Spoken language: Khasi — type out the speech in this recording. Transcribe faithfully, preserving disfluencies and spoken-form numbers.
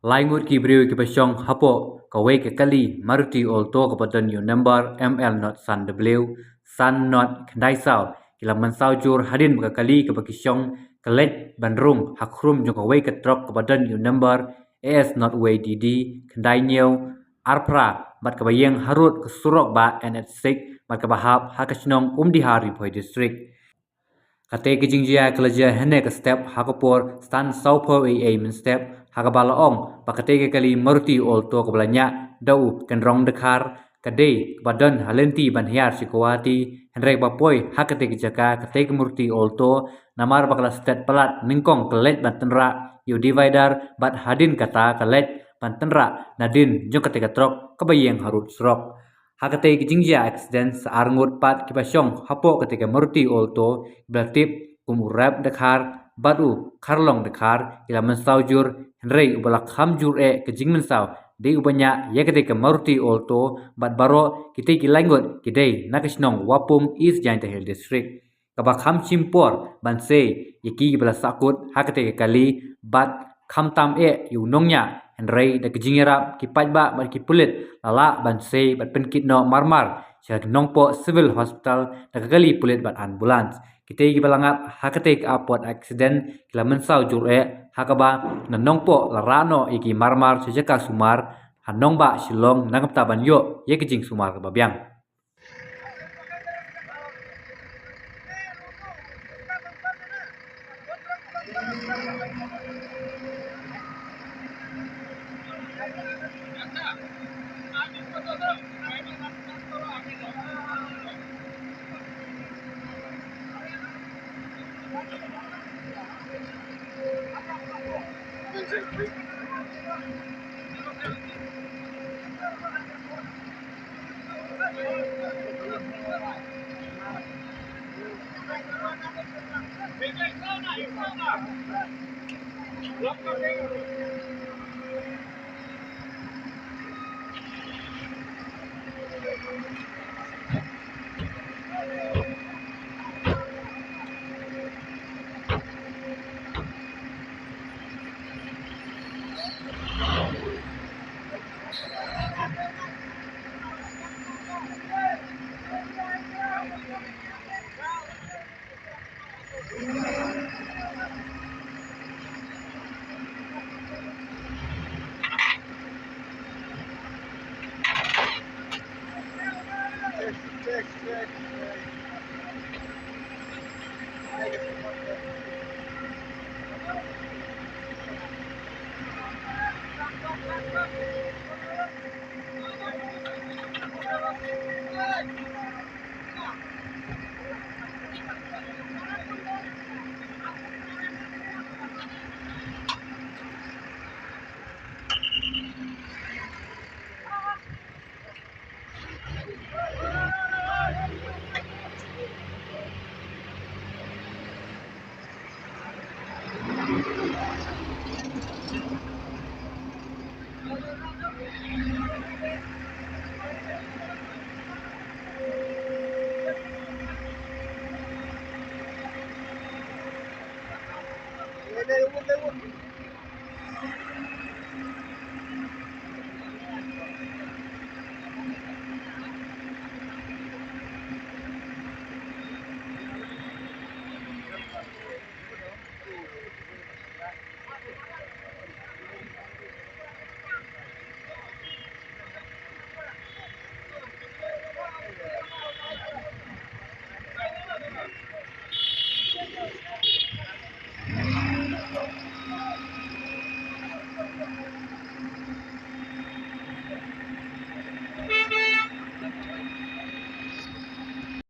Lai ngut ki briew kiba shong hapoh kawei ka kali Maruti Alto kaba don ïa u number M L not san W san not khyndai saw ki la mynsaw jur hadien ba ka kali kaba ki shong ka leit ban rung ha khrum jong kawei ka trok kaba don ïa u number A S not wei D D khyndai hynñiew ar phra bad kaba ïeng harud ka surok ba N H six bad kaba hap ha ka shnong Umdihar, Ri Bhoi District. Kata ka jingjia ka la jia hynne ka step ha ka por san saw phew A M mynstep, ha kaba la ong ba kata ka kali Maruti Alto kaba la ñiah da u Kynrong Dkhar ka dei kaba don ha lynti ban hiar sha Guwahati, hynrei ba poi ha kata ka jaka kata ka Maruti Alto namar ba ka la stet palat nyngkong ka leit ban tynrah ïa u divider bad hadien kata ka leit ban tynrah nadien jong kata ka trok kaba ïeng harud surok. Ha kata ka jingjia accident sa ar ngut pat kiba shong hapoh kata ka Maruti Alto kiba la tip kum u Rep Dkhar bad u Kharlong Dkhar ki la mynsaw jur, hynrei uba la kham jur eh ka jingmynsaw dei uba ñiah ïa kata ka Maruti Alto bad baroh kita ki lai ngut ki dei na ka shnong Wapung, East Jaintia Hills District. Kaba kham shim por ban sei ïa ki kiba la sahkut ha kata ka kali bad khamtam eh ïa u nongñiah, hynrei da ka jingïarap ki paidbah bad ki pulit la lah ban sei bad pynkit noh marmar sha Nongpoh Civil Hospital da ka kali pulit bad ambulance. Kita kiba la ngat ha kata ka apot accident ki la mynsaw jur eh, ha kaba na Nongpoh la rah noh ïa ki marmar sha jaka sumar ha nongbah Shillong na ka bynta ban ïoh ïa ka jingsumar kaba biang.